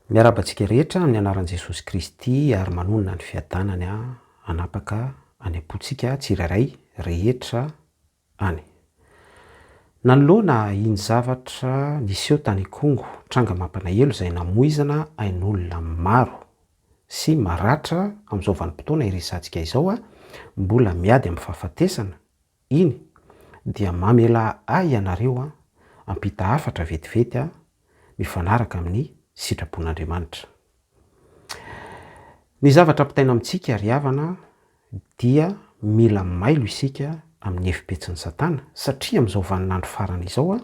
Miarahaba antsika rehetra amin'ny anaran'i Jesosy Kristy ary manonona ny fiadanany hanapaka any am-pontsika tsirairay rehetra any. Nanoloana iny zavatra niseho tany Ikongo, tranga mampalahelo izay namoizana ain'olona maro sy maratra amin'izao vanim-potoana iresahantsika izao, mbola miady amin'ny fahafatesana iny dia mamelà ahy ianareo hampita hafatra vetivety mifanaraka amin'ny sitrapon'Andriamanitra. Ny zavatra ampitaina amintsika ry havana dia mila mailo isika amin'ny hevi-petsin'i Satana satria amin'izao vaninandro farany izao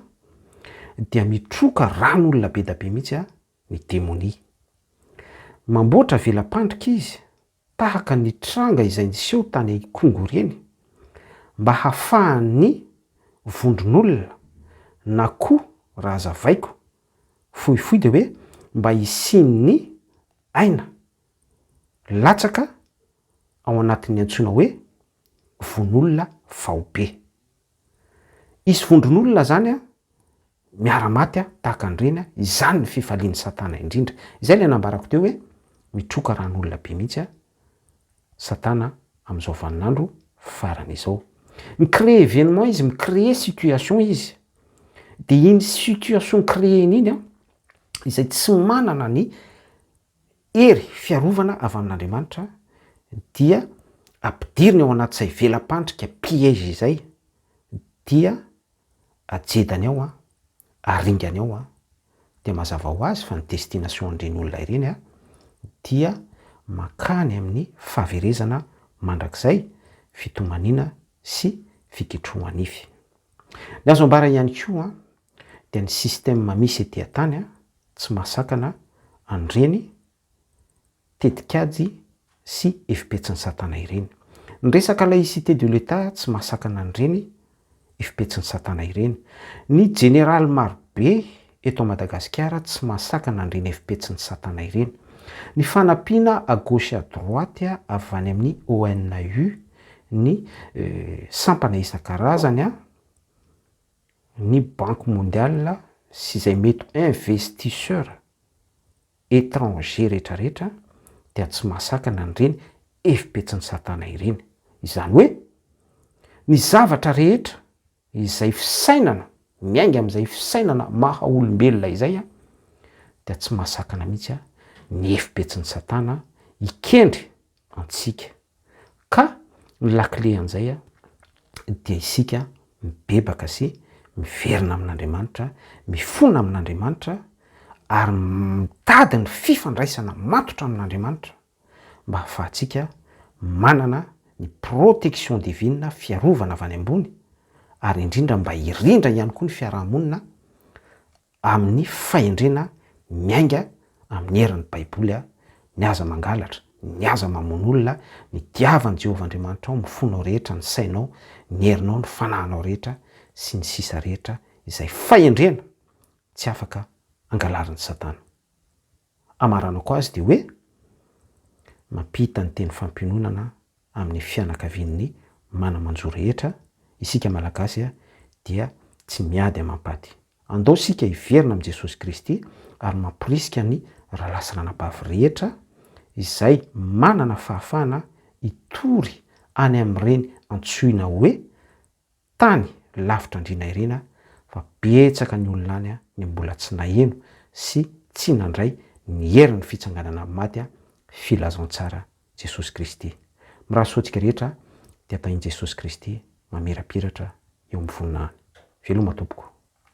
dia mitroka ran'olona be da be mihitsy ny demonia. Mamboatra vela-pandrika izy tahaka ny tranga izay niseho tany Ikongo ireny mba hafahan'ny vondron'olona na koa raha hazavaiko fohifohy dia hoe mba hisian'ny aina latsaka ao anatin'ny antsoina hoe von'olona faobe. Hisy vondron'olona zany miara-maty tahaka an'ireny, izany ny fifalian'i Satana indrindra. Izay ilay nambarako teo hoe mitroka ran'olona be mihitsy Satana amin'izao vaninandro farany izao. Mi-créer événement izy, mi-créer situation izy. Dia iny situation créer-ny iny izay tsy manana ny hery fiarovana avy amin'Andriamanitra dia ampidiriny ao anaty izay vela-pandrika piège izay dia ajedany ao an, aringany ao an, dia mazava ho azy fa ny destination an'ireny olona ireny an dia mankany amin'ny fahaverezana mandrakizay, fitomaniana sy fiketroha-nify. Ny azo ambara ihany koa an dia ny système misy ety an-tany an tsy mahasakana an'ireny tetikady sy hevi-petsin'i satana ireny. Ny resaka laïcité de l'Etat tsy mahasakana an'ireny hevi-petsin'i satana ireny. Ny jeneraly marobe eto Madagasikara tsy mahasakana an'ireny hevi-petsin'i satana ireny. Ny fanampiana à gauche à droite avy any amin'ny ONU, ny sampana isan-karazany, ny banque mondiale sy izay mety ho investisseur étranger rehetrarehetra dia tsy mahasakana an'ireny hevi-petsin'i satana ireny. Izany hoe ny zavatra rehetra izay fisainana, miainga amin'izay fisainana maha olombelona izay dia tsy mahasakana mihitsy ny hevi-petsin'i satana hikendry antsika. Ka ny lakile an'izay dia isika mibebaka sy miverina amin'Andriamanitra, mifona amin'Andriamanitra ary mitady ny fifandraisana matotra amin'Andriamanitra mba hahafahantsika manana ny protection divine, fiarovana avy any ambony, ary indrindra mba hirindra ihany koa ny fiarahamonina amin'ny fahendrena miainga amin'ny herin'ny Baiboly, ny aza mangalatra, ny aza mamono olona, ny tiava an'i Jehovah Andriamanitrao amin'ny fonao rehetra, ny sainao, ny herinao, ny fanahinao rehetra, sy ny sisa rehetra, izay fahendrena tsy afaka angalarin'i Satana. Amaranako azy dia hoe, mampita ny teny fampiononana amin'ny fianakavian'ny mana-manjo rehetra, isika Malagasy dia tsy miady amam-paty. Andao isika hiverina amin'i Jesosy Kristy ary mamporisika ny rahalahy sy ranabavy rehetra izay manana fahafahana hitory any amin'ireny antsoina hoe tany lavitra andriana ireny fa betsaka ny olona any ny mbola tsy naheno sy tsy nandray ny herin'ny fitsanganana amin'ny maty filazantsara Jesosy Kristy. Mirary soa antsika rehetra dia tahin'i Jesosy Kristy mamirapiratra eo amin'ny voninahiny. Veloma tompoko.